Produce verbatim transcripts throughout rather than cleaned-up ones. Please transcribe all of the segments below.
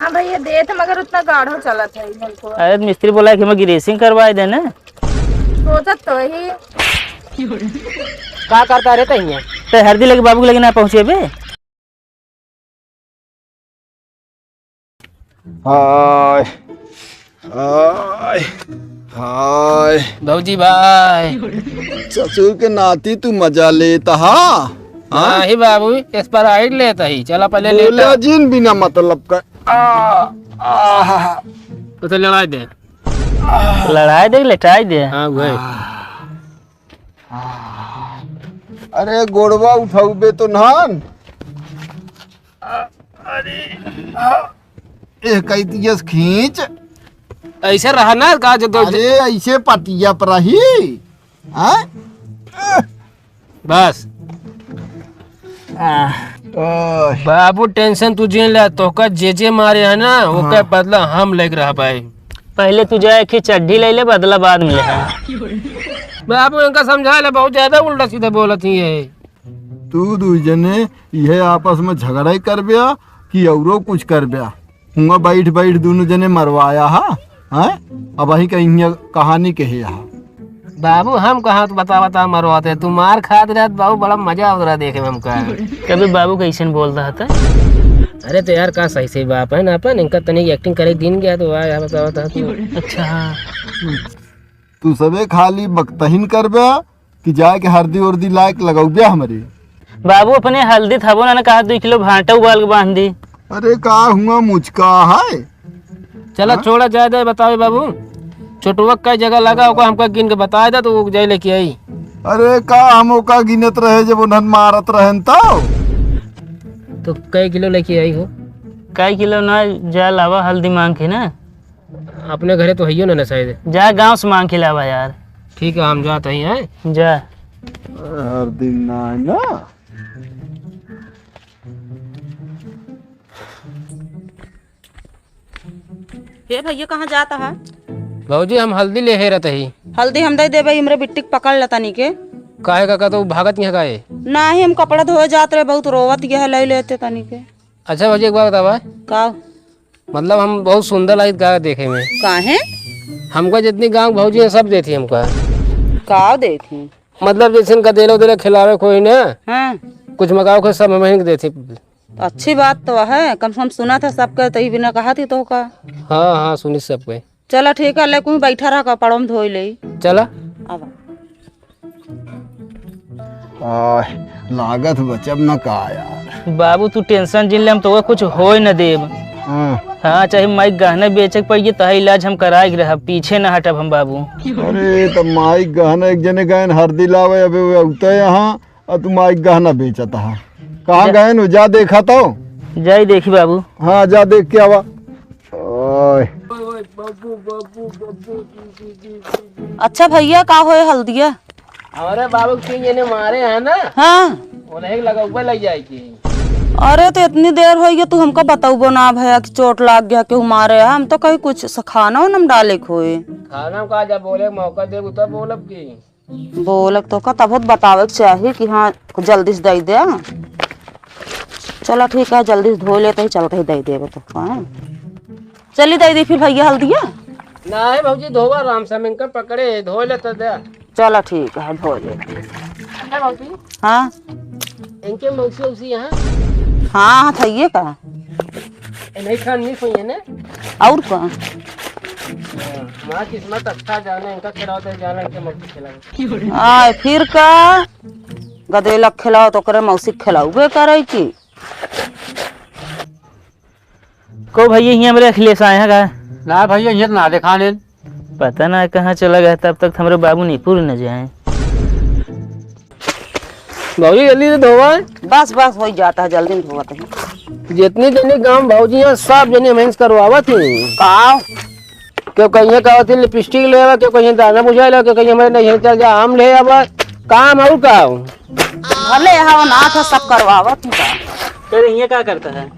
हाँ भैया, देत मगर उतना गाढ़ो चलत है बिल्कुल। अरे, मिस्त्री बोला कि हम greasing करवाए देना। सोचत तो ही। का करता रे तहिया? ते हरदी लेके बाबू के लगे ना पहुँचे बे। हाय, हाय, हाय। भौजी भाई। ससुर के नाती तू मजा लेत हा? हाँ? नाही बाबू, Sprite लेत ही। चला पहले लेटा। बोला जिन बिना मतलब का। आ, आ, हा, हा। उसे लड़ाई दे। लड़ाई दे, लेटाई दे। हाँ, वही। अरे गोड़वा उठौबे तो नान। अरे, ए, कई दियस खींच। ऐसे रहा ना, का जो दो अरे, ऐसे पटिया पर रही। हाँ? बस। आह, ओह। बाबू, tension तू जिन ले, तोहका जे जे मारे है ना, ओकर हाँ। बदला हम लेके रह भाई। पहले तू जाए कि चड्ढी ले ले, बदला बाद में ले। बाबू, इनका समझा ले, बहुत ज्यादा उल्टा सीधा बोलत ही है। तू दुई जने इहे आपस में झगड़ा ही करब्या कि औरो कुछ करब्या? हुआं बैठ बैठ दुनों जने मरवाया हा, हैं? अब अही कहीं हियां कहानी कहे हा। बाबू, हम कहाँ तो बता बता मरवाते, तू मार खात रहत बाबू, बड़ा मजा आवत रहा देखे में हमका। कभी बाबू कैसन बोलता था? अरे तो यार, का सही सही बाप है ना अपन, इनका तनिक acting करे दिन गया तो वाह, यार बतावा था तू। अच्छा, हाँ। तू सबे खाली बकतहिन करबे कि जाए के हरदी उरदी लायक लगौबे हमरे? बाबू, अपने हल्दी थबो ना, ना कहा, दुई किलो भांटा उबाल के बांध दी। अरे, का हुआ मुचका है? चला, हाँ? छोड़ा जाए दे, बतावे बाबू। छोटुआ का जगह लगा, ओका हमका गिन के बताए दे, तो वो जाए लेके आई। अरे, का हम ओका गिनत रहे, जब उन्हन मारत रहन तो? तो कई किलो लेके आई हो? कई किलो ना, जा लावा हल्दी मांग के ना। अपने घरे तो हइयो ना, ना शायद। जा गांव से मांग के लावा यार। ठीक है, हम जात हई, हैं? जा। हर दिन ना है ना। हे भैया, कहाँ जात हा? भौजी, हम हल्दी लेहे रहत ही। हल्दी हम दे देबे, हमरे बिट्टी के पकड़ ले तनी के। काहे काका, तो भागत यहाँ काहे? नाही, हम कपड़ा धोए जात रहे, बहुत रोवत यह ले लेते तनी के। अच्छा भौजी, एक बात बतावा। का? मतलब हम बहुत सुंदर लागित का देखे में। काहे? हमका जितनी गाँव भौजी हैं सब देती हमका। का देती? मतलब जैसे गदेलो उदेलो खिलावे कोई ना, हाँ। कुछ मगाओ के सब हम देती। अच्छी बात तो है, कम से कम सुना था सबके, तो ई बिना कहा थी तो का। हाँ, हाँ, सुनी सबके। चला ठीक है, ले कुछ बैठा रहा, कपड़ों में धोई ले। चला। अब आह, लागत बचब न का यार। बाबू, तू tension जिन ले, हम तोके कुछ होए न देब। हाँ। हाँ, चाहे माई गहना बेचे के पड़ गई, तोहार इलाज हम कराए के रहब, पीछे न हटब हम बाबू। अरे, त माई गहना एक जने गएन हरदी लावे, अबे वे उते यहाँ, और तू माई गहना बेचत हा। कहाँ जा- गएन हो? जा देखा तो। जाई देखी बाबू। हाँ, जा देख के आवा। ओए। अच्छा भैया, का होए हल्दिया? हमरे बाबू के तीन जने मारे हैं ना। हाँ। उन्हें लगौबे लग जाए की। अरे, तो इतनी देर होई गई, तू हमका बतौबो ना भैया कि चोट लाग गया, केहू मारे है। हम तो कहीं कुछ स-, खाना उना में डाले के होए। खाना का जब बोले मौका देबू तब बोलब की। बोलक तो का तब बतावे के चाही कि हाँ, जल्दी से दे दे। चला ठीक है, जल्दी से धो लेते ही चलते ही दे देबे तो का। चली दे दी फिर भैया हल्दिया। नाही भौजी, धोवा आराम से, हम इनका पकड़े, धो ले तो दे। चला ठीक है, धो ले। अच्छा भौजी। हाँ। इनके मौसी उसी यहाँ? हाँ, हाँ, थइये का। ए, नहीं खान नहीं सही है ना? और का? हाँ, हमारा किस्मत अच्छा जाने, इनका खिलाओ तो जाने इनके मौसी खिलाओ। आय, फिर का? गदेलक खिलाओ तो ओकरे मौसी खिलाउबे करे की। को भैया, हियाँ हमरे अखिलेश आए हैं का? ना भैया, ये ना देखा ने। पता ना कहाँ चला गया, तब तक हमरे बाबू निपुर न जाए। भौजी, जल्दी से धोवा। बस, बस, हो ही जाता है, जल्दी में धोवत है। जितनी जनी गाँव भौजी हैं, सब जनी मेहनत करवावत ही। का? क्यों कहिए कहत ही लिपस्टिक ले आवा, क्यों कहिए दाना बुझा ले, क्यों कहिए हमारे नहीं चल जा, आम ले आवा। काम और का? भले हवा ना था, सब करवावत ही का। तेरे ये का करता है?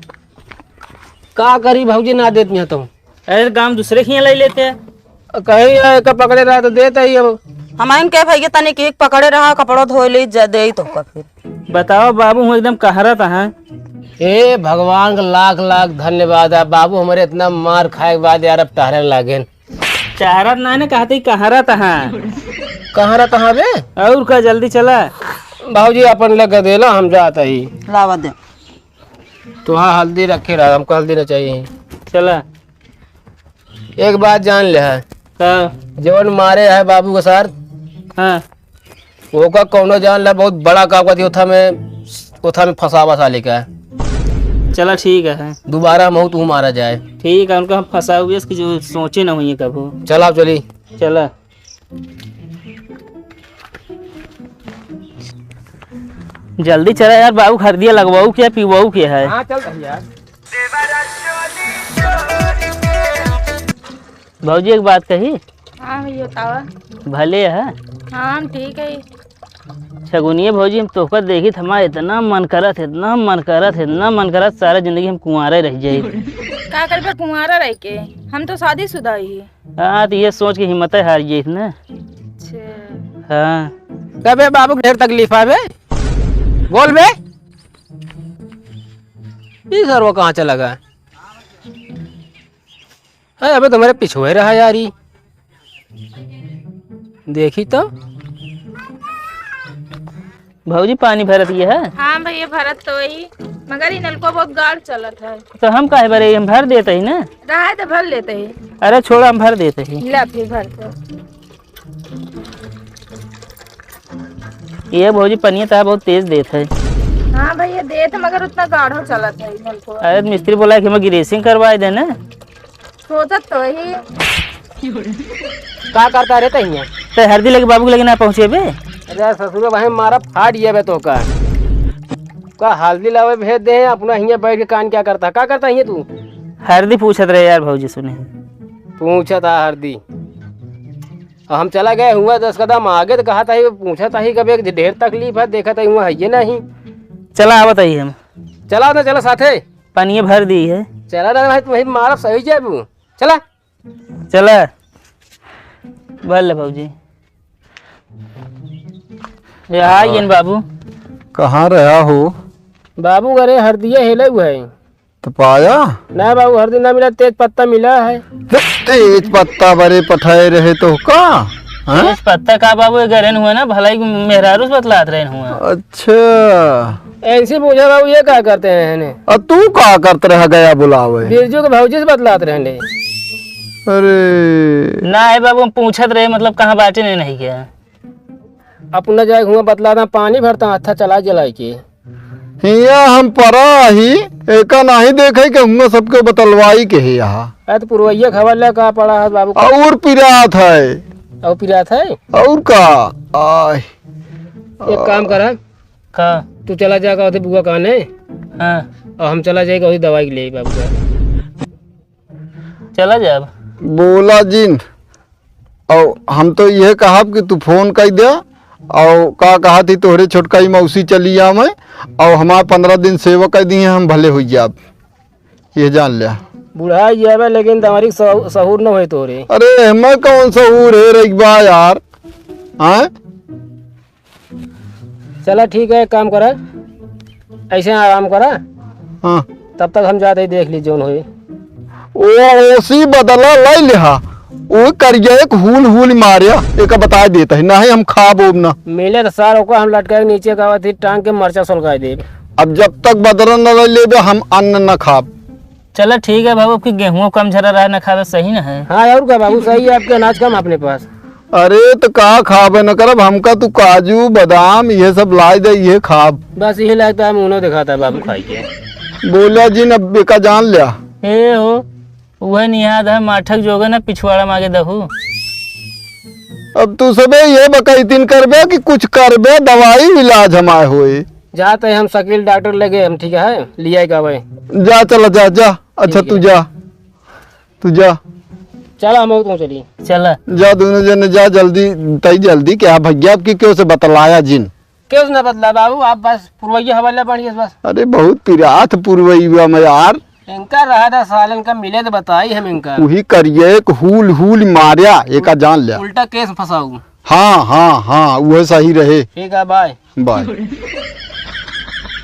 का करी भौजी, ना देत यहाँ तो। अरे, गाँव दूसरे के यहाँ ले लेते हैं। कहीं एक पकड़े रहा तो देता ही अब। हमारे के भैया तनिक एक पकड़े रहा, कपड़ो धोए ले जा, दे ही तो का फिर। बताओ बाबू, हूँ एकदम कहरत है। ए भगवान का लाख लाख धन्यवाद है बाबू, हमरे इतना मार खाए के बाद यार अब टहरे लागेन। टहरत ना ने कहते ही कहाँ रहता है? कहाँ रहता है बे? और का, जल्दी चला। बाबूजी अपन लग देला, हम जात ही। लावा दे। तुहाँ हल्दी रखे रहा, हमको हल्दी ना चाहिए। चला। एक बात जान ले है। हाँ। जवन मारे है बाबू के सार, हाँ। ओका कौनो जान ले बहुत बड़ा काम करती, ओथा में, ओथा में फंसावा साले का। चला ठीक है। दोबारा मौत हूँ मारा जाए। ठीक है, उनका हम फंसाओ बेस कि जो सोचे ना हुई कभू। चला चली। चला। जल्दी चला यार, बाबू खरीदिया लगवाऊ के, पिवाऊ के है। हाँ, चल रही यार। भौजी, एक बात कही। हाँ भैया, बतावा। भले है? हाँ, हम ठीक है। छगुनिया भौजी, हम तोहका देखी त हमार इतना मन करत है, इतना मन करत है, इतना मन करत, सारा जिंदगी हम कुंवारा रह जाई। का करबे कुंवारा रह के? हम तो शादीशुदा ही। हाँ, तो ये सोच के हिम्मत हार जाई ना। अच्छा। हाँ। कबे बाबू के ढेर तकलीफ आवे? बोल बे। ई सरवा कहाँ चला गया? अरे, अबे तुम्हारे पिछुए रहा यार ई। देखी तो। भौजी, पानी भरत ये है? हाँ भैया, भरत तो वही, मगर ई नलको बहुत गाढ़ चलत है। तो हम काहे भरे, हम भर देते ही ना। रहे तो भर लेते ही। अरे छोड़ा, हम भर देते ही। ला फिर भर दो। ये भौजी पनिया तहा बहुत तेज देत है। हाँ भैया देत, मगर उतना गाढ़ो चलत है नलको। अरे मिस्त्री बोला कि हम ग्रीसिंग करवाए देना। सोचत तो ही। का करता रे तहिया? ते हरदी लेके बाबू के लगे ना पहुँचे बे। अरे ससुर भाई मारा फाट ये बे तो का। का हल्दी लावे भेज दे, अपना हियाँ बैठ के कान क्या करता? का करता हियाँ तू? हरदी पूछत रहे यार भौजी सुने। पूछत आ हरदी। हम चला गए हुआ दस कदम आगे तो कहा था, पूछा था ही कभी ढेर तकलीफ है, देखा था हुआ है ये नहीं। चला आवत ही हम। चला ना, चला साथे। पानिये भर दी है। चला ना भाई, तुम्हें मारब सही जाबू। चला। चला। भर ले भौजी। ये आई हाँ। गेन बाबू। कहाँ रहा हो? बाबू घरे हरदिया हेले हुए है। तो पाया? ना बाबू, हरदी ना मिला, तेज पत्ता मिला है। ते-, तेज पत्ता बरे पठाए रहे तो का? हाँ? तेज पत्ता का बाबू, ये घरे न हुआ ना, भलाई मेहरारू से बतलात रहे हुआ। अच्छा। ऐसे पूछा बाबू, ये का करते हैं ने? अब तू का करत रह गया बुलावे? बिरजू के भौजी से बतलात रहे ने। अरे। ना है बाबू, हम पूछत रहे, मतलब कहाँ बाटे ने नहीं गया। अपना जाए हुआ बतला दा, पानी भरता, अच्छा चला जलाई के। हिया हम परा ही, एका नाही देखे के हुआ सबके बतलवाई के है यहाँ। अरे तो पुरवैया खबर ले का पड़ा है बाबू? और पिरात है। और पिरात है? और का? आय। एक काम करा। का? तू चला जा का होते बुआ काने। हाँ। और हम चला जाए का होते दवाई के लिए बाबू का। चला जाब। बोला जिन। और हम तो यह कहब कि तू फोन कर दे, और का कहा थी तोहरे छोटका ही मौसी चली आवे, और हमार पन्द्रह दिन सेवा कर दी, हम भले हो जाब, ये जान लिया। बुढ़ा जाबे, लेकिन तमारी सहू-, सहूर न होए तोहरे। अरे, हमें कौन सहूर है रे बा यार, हाँ? चला ठीक है, एक काम करा, ऐसे आराम करा। हाँ। तब तक हम जाते ही देख ली जौन होई। ओ, ओसी बदला लाई लिहा। ओ करिया एक हूल हूल मारिया, एक बता देता है, नहीं हम खाब ओब ना। मिले तो सार ओको हम लटका के नीचे गावा थी, टांग के मरचा सुलगाई देब। अब जब तक बदला न ले लेबे, हम अन्न न खाब। चला ठीक है बाबू, आपकी गेहूं कम झरा रहा ना खावे, सही ना है? हाँ, और का बाबू, सही है, आपके अनाज कम अपने पास। अरे, तो का खाबे न करब, हमका तू काजू, बादाम, ये सब लाए दे, ये खाब। बस यही लगता है, मुंह दिखाता है बाबू खाई के। बोला जिन, अब एका जान लिया। ए हो, वह नियाद है, माठक जोगे ना पिछवाड़ा मागे दहू। अब तू सबे ये बकैतिन करबे कि कुछ करबे, दवाई इलाज हमारे होए। जाते हम शकील डॉक्टर लगे, हम ठीक है, लिया का भाई। जा, चला, जा, जा। अच्छा, ठीक तू है। जा, तू जा। चला, हम तुम चली। चला। जा, दोनों जने जा, जल्दी, तई जल्दी, क्या भैया, आपकी क्यों से बतलाया जिन? क्यों से ना बतला बाबू, आप बस पुरवैया हवाला बढ़िया से बस। अरे, बहुत पिरात पुरवैया में यार। इनका रहा था साल, इनका मिले तो बताई हम इनका। वही करिए, एक हूल हूल मारिया, एका जान लिया। उल्टा केस फंसाऊ। हाँ, हाँ, हाँ, वह सही रहे। ठीक है, बाय। बाय।